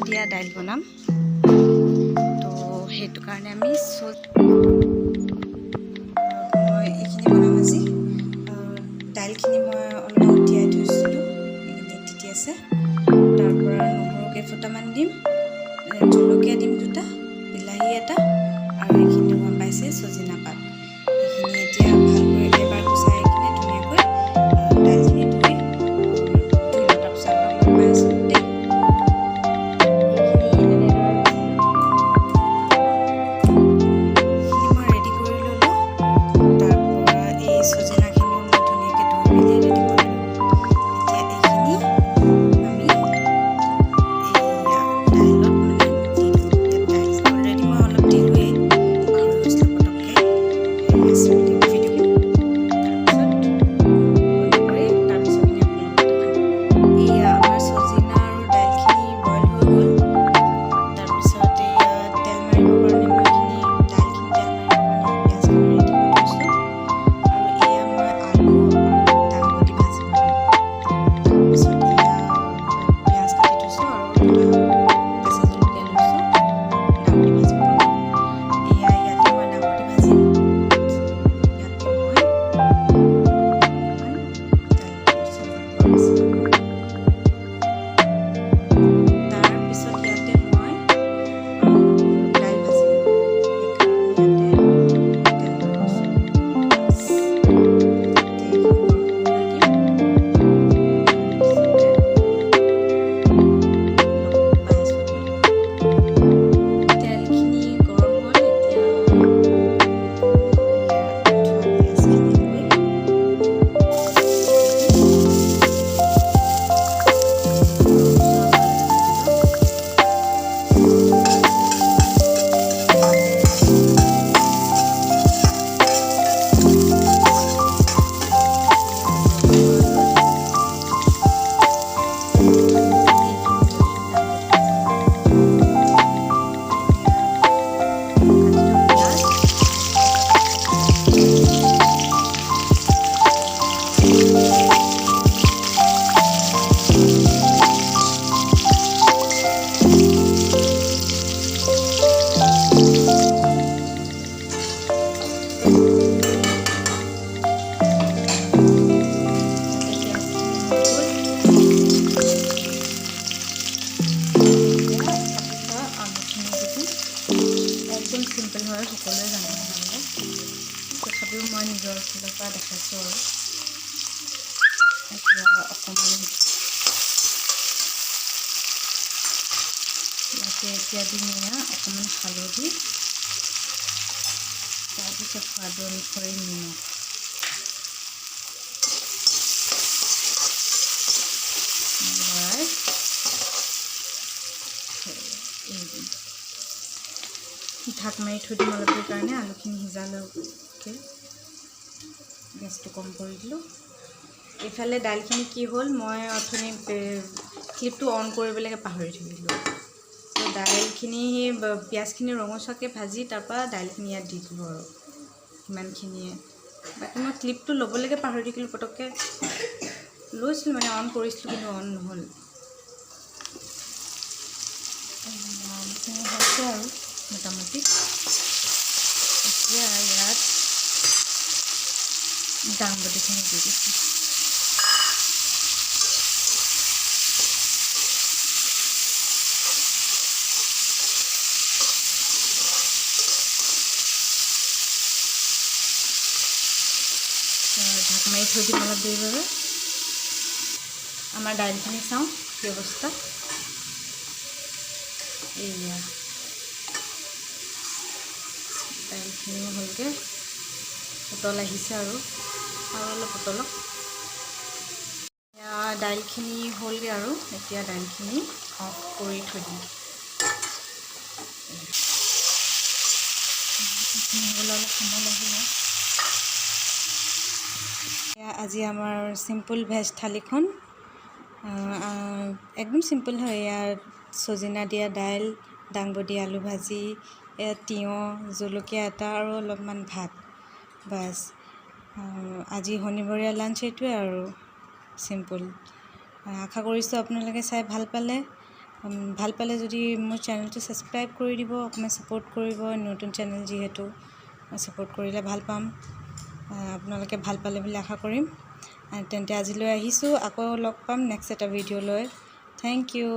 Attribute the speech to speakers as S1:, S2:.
S1: দিয়া দাইল বনাম। তো সেইটো কাৰণে আমি মই এইখিনি বনাম আজি। দাইলখিনি মই অলপ আগত তিয়াই থৈছিলোঁ, এইখিনি তিতি আছে। তাৰপৰা নহৰু কেইফুটামান দিম, জলকীয়া দিম দুটা, বিলাহী এটা আৰু এইখিনি গম পাইছে চজিনা পাত। এইখিনি এতিয়া ভালকৈ এবাৰ গুচাই কিনে ধুনীয়াকৈ দাইলখিনি ধুই ধুই লওঁ। তাৰপিছত আপোনাক লগ পাই আছোঁ দেই। এইখিনি এনেদৰে এইখিনি মই ৰেডি কৰি ল'লোঁ। তাৰপৰা এই চজিনাখিনিও মই ধুনীয়াকৈ ধুই মেলি ৰেডি কৰিলোঁ। এতিয়া এইখিনি আমি এইয়া দাইলত মানে দি দিওঁ। ইয়াত দাইল অলৰেডি মই অলপ দিলোঁৱেই, পাহৰি গৈছিলোঁ পটককৈ ৰেচিপি ভিডিঅ'। তাৰপিছত বন্ধ কৰি তাৰপিছৰখিনি আপোনালোকক দেখাম। এইয়া আমাৰ চজিনা আৰু দাইলখিনি বইল হৈ গ'ল। তাৰপিছত এয়া তেল মাৰিবৰ কাৰণে মই এইখিনি দাইলখিনি তেল মাৰিবৰ কাৰণে পিঁয়াজখিনি ৰেডি কৰি থৈছোঁ। আৰু এয়া মই আলু আৰু দাংবডি ভাজি বনাম। তাৰপিছত এয়া পিঁয়াজ কাটি থৈছোঁ আৰু দুটা কেঁচা জলকীয়া লৈছোঁ দাংবডি ভাজিবৰ কাৰণে। এয়া ইয়াতে মই দাংবডি ভাজিম। ইয়াতে মই অকণমান তেল লৈছোঁ, বেছি নহয়। তাৰপিছত ইয়াতে মই দাইল ভাজিম, সেইকাৰণে ইয়াতে তেল লৈছোঁ। এতিয়া এইখিনি গৰম হ'বলৈ দিম। তাৰপিছতে লগ পাই আছোঁ আপোনালোকক। তেলখিনি গৰম হ'ল। এতিয়া এয়া ধোৱা পিঁয়াজখিনি লৈ দি দিম। ৰঙচুৱা হোৱালৈকে ভাজি লওঁ। এয়া ৰঙচুৱা হৈ গ'ল। এইখিনি লৈছোঁ দাংবডি ভাজিবৰ কাৰণে। এয়া কাটি থোৱা পিঁয়াজ আৰু কেঁচা জলকীয়া দি ইয়াতে পিঁয়াজখিনি হৈ গ'ল। এতিয়া কাটি থোৱা আলুখিনি দি দিম। একদম চিম্পল হয়, সকলোৱে জানে বনাবলৈ। তথাপিও মই নিজৰ ফালৰ পৰা দেখাইছোঁ। আৰু এতিয়া অকণমান ইয়াতে এতিয়া দিম এয়া অকণমান হালধি, তাৰপিছত সোৱাদ অনুসৰি নিমখ লৰাই এৰি দিম। ঢাক মাৰি থৈ দিম অলপ দেৰিৰ কাৰণে, আলুখিনি সিজালৈকে। গেছটো কম কৰি দিলোঁ। এইফালে দাইলখিনি কি হ'ল, মই অথনি ক্লিপটো অন কৰিবলৈকে পাহৰি থাকিলোঁ। তো দাইলখিনি সেই পিঁয়াজখিনি ৰঙচুৱাকৈ ভাজি তাৰপৰা দাইলখিনি ইয়াত দি দিলোঁ আৰু সিমানখিনিয়ে। বাকী মই ক্লিপটো ল'বলৈকে পাহৰি থাকিলোঁ। পটককৈ লৈছিলোঁ, মানে অন কৰিছিলোঁ, কিন্তু অন নহ'ল। আলুখিনি হৈছে আৰু মোটামুটি। এতিয়া ইয়াত দাংবডিখিনি দি দিছোঁ। ঢাক মাৰি থৈ দিম অলপ দেৰিৰ বাবে। আমাৰ দাইলখিনি চাওঁ কি অৱস্থা। এয়া দাইলখিনিও হ'লগৈ, উতল আহিছে আৰু আৰু অলপ উতলক। এয়া দাইলখিনি হ'লগৈ আৰু এতিয়া দাইলখিনি অফ কৰি থৈ দিম। এইখিনি হ'বলৈ অলপ সময় লাগিব। এয়া আজি আমাৰ চিম্পুল ভেজ থালিখন, একদম চিম্পুল হয়। ইয়াত চজিনা দিয়া দাইল, দাংবডি আলু ভাজি, এয়া তিয়ঁহ জলকীয়া এটা আৰু অলপমান ভাত, বাছ। আজি শনিবৰীয়া লাঞ্চ এইটোৱে আৰু চিম্পুল। আশা কৰিছোঁ আপোনালোকে চাই ভাল পালে। ভাল পালে যদি মোৰ চেনেলটো ছাবস্ক্ৰাইব কৰি দিব, অকণমান ছাপোৰ্ট কৰিব। নতুন চেনেল যিহেতু, ছাপোৰ্ট কৰিলে ভাল পাম। আপোনালোকে ভাল পালে বুলি আশা কৰিম। তেন্তে আজিলৈ আহিছোঁ, আকৌ লগ পাম নেক্সট এটা ভিডিঅ' লৈ। Thank U.